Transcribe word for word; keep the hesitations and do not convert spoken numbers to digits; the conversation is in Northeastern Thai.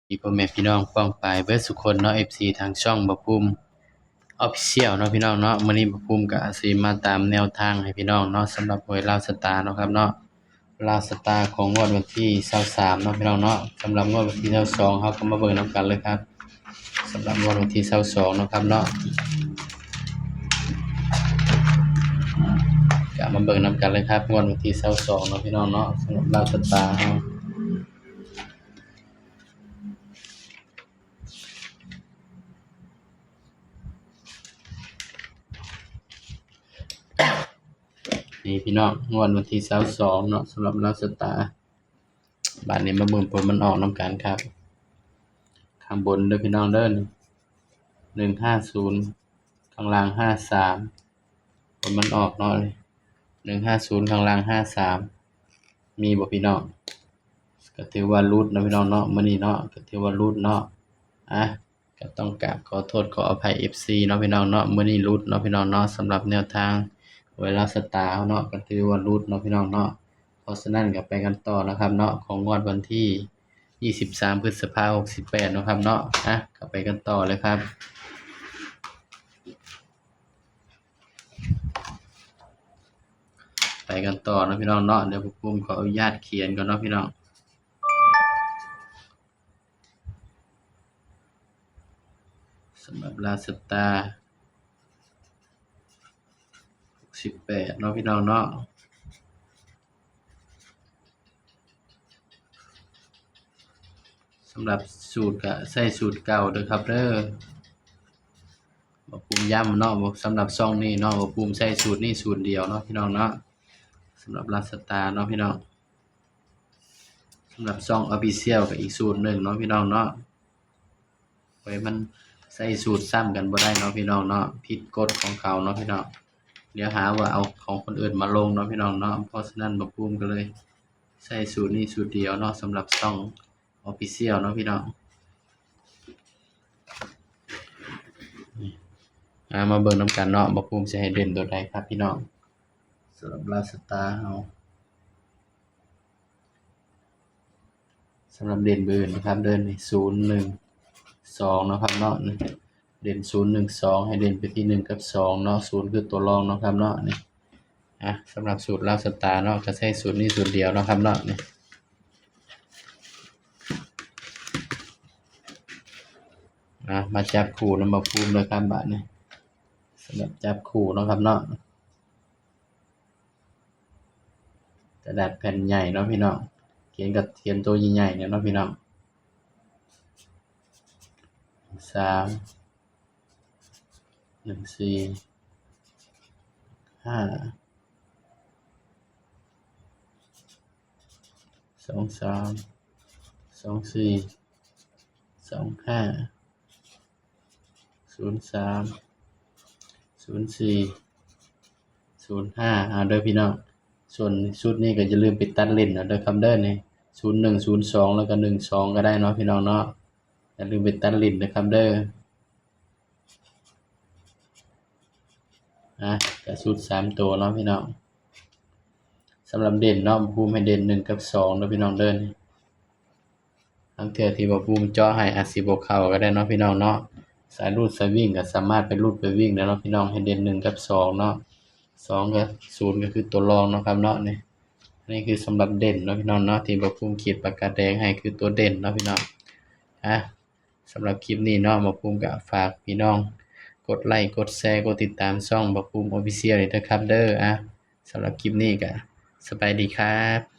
ดีพ่อแม่พี่น้องป้องปายเบิดสุคนเนาะ เอฟซี ทางช่องบ่าวภูมิ Official เนาะพี่น้องเนาะ มื้อนี้บ่าวภูมิก็สิมาตามแนวทางให้พี่น้องเนาะ สำหรับหวยลาวสตาร์เนาะครับเนาะ ลาวสตาร์ของงวดวันที่ซาวสามเนาะพี่น้องเนาะ สำหรับงวดวันที่ซาวสอง เฮาก็มาเบิ่งนำกันเลยครับ สำหรับงวดวันที่ซาวสองเนาะครับเนาะ ก็มาเบิ่งนำกันเลยครับ งวดวันที่ซาวสองเนาะพี่น้องเนาะ สำหรับลาวสตาร์เฮา นี่พี่น้อง งวดวันที่ซาวสองเนาะ สำหรับลาวสตาร์ บาดนี้มาเบิ่งผลมันออกนำกันครับ ข้างบนเด้อพี่น้องเด้อ หนึ่งห้าศูนย์ ข้างล่างห้าสาม ผลมันออกเนาะ หนึ่งห้าศูนย์ ข้างล่างห้าสาม มีบ่พี่น้อง ก็ถือว่าหลุดเนาะพี่น้องเนาะ มื้อนี้เนาะ ก็ถือว่าหลุดเนาะ อ่ะ ก็ต้องกราบขอโทษขออภัย เอฟซี เนาะพี่น้องเนาะ มื้อนี้หลุดเนาะพี่น้องเนาะ สำหรับแนวทางหวยลาวสตาร์เนาะ ก็ถือว่าหลุดเนาะพี่น้องเนาะ เพราะฉะนั้นก็ไปกันต่อนะครับเนาะ ของงวดวันที่ยี่สิบสาม พฤษภา หกสิบแปดเนาะครับเนาะ อ่ะ ก็ไปกันต่อเลยครับ ไปกันต่อเนาะพี่น้องเนาะ เดี๋ยวบ่าวภูมิขออนุญาตเขียนก่อนเนาะพี่น้อง สำหรับลาวสตาร์ หกสิบแปดเนาะพี่น้องเนาะ สำหรับสูตรก็ใช้สูตรเก่าเด้อครับเด้อ บ่าวภูมิย้ำเนาะ สำหรับช่องนี้เนาะ บ่าวภูมิใช้สูตรนี้สูตรเดียวเนาะพี่น้องเนาะ สำหรับลาวสตาร์เนาะพี่น้อง สำหรับช่อง Official ก็อีกสูตรหนึ่งเนาะพี่น้องเนาะ ไว้มันใช้สูตรซ้ำกันบ่ได้เนาะพี่น้องเนาะ ผิดกฎของเขาเนาะพี่น้อง เดี๋ยวหาว่าเอาของคนอื่นมาลงเนาะพี่น้องเนาะ เพราะฉะนั้นบ่าวภูมิก็เลยใช้สูตรนี้สูตรเดียวเนาะ สำหรับช่อง Official เนาะพี่น้อง อ่า มาเบิ่งนำกันเนาะ บ่าวภูมิสิให้เด่นตัวใดครับพี่น้อง สำหรับลาวสตาร์เฮา สำหรับเด่นเบอร์นะครับ เด่นนี่ ศูนย์หนึ่งสอง เนาะครับเนาะ นี่ เด่น ศูนย์หนึ่งสอง ให้เด่นไปที่หนึ่งกับสองเนาะ ศูนย์คือตัวรองเนาะครับเนาะ นี่ อ่ะ สำหรับสูตรลาวสตาร์เนาะ ก็ใช้สูตรนี้สูตรเดียวเนาะครับเนาะ นี่ อ่ะ มาจับคู่นำบ่าวภูมิเลยครับ บาดนี้ สำหรับจับคู่เนาะครับเนาะ กระดาษแผ่นใหญ่เนาะพี่น้อง เขียนกับ เขียนตัวใหญ่ๆเนี่ยเนาะพี่น้อง สาม หนึ่งสี่ ห้า สองสาม สองสี่ สองห้า ศูนย์สาม ศูนย์สี่ ศูนย์ห้า เอาเด้อพี่น้อง ส่วนชุดนี้ก็อย่าลืมไปตัดเล่นเอาเด้อครับเด้อ นี่ ศูนย์หนึ่ง ศูนย์สอง แล้วก็ หนึ่งสอง ก็ได้เนาะพี่น้องเนาะ อย่าลืมไปตัดเล่นนะครับเด้อ อ่ะ ก็ชุดสามตัวเนาะพี่น้อง สำหรับเด่นเนาะ บ่าวภูมิให้เด่นหนึ่งกับสองเนาะพี่น้องเด้อ นี่ ลางเทื่อที่บ่าวภูมิเจาะให้อาจสิบ่เข้าก็ได้เนาะพี่น้องเนาะ สายรูดสายวิ่งก็สามารถไปรูดไปวิ่งได้เนาะพี่น้อง ให้เด่นหนึ่งกับสองเนาะ สองกับศูนย์ก็คือตัวรองเนาะครับเนาะ นี่ อันนี้คือสำหรับเด่นเนาะพี่น้องเนาะ ที่บ่าวภูมิขีดปากกาแดงให้คือตัวเด่นเนาะพี่น้อง อ่ะ สำหรับคลิปนี้เนาะ บ่าวภูมิก็ฝากพี่น้องกดไลค์ กดแชร์ กดติดตามช่องบ่าวภูมิ Official นี่นะครับเด้อ อ่ะ สำหรับคลิปนี้ก็สบายดีครับ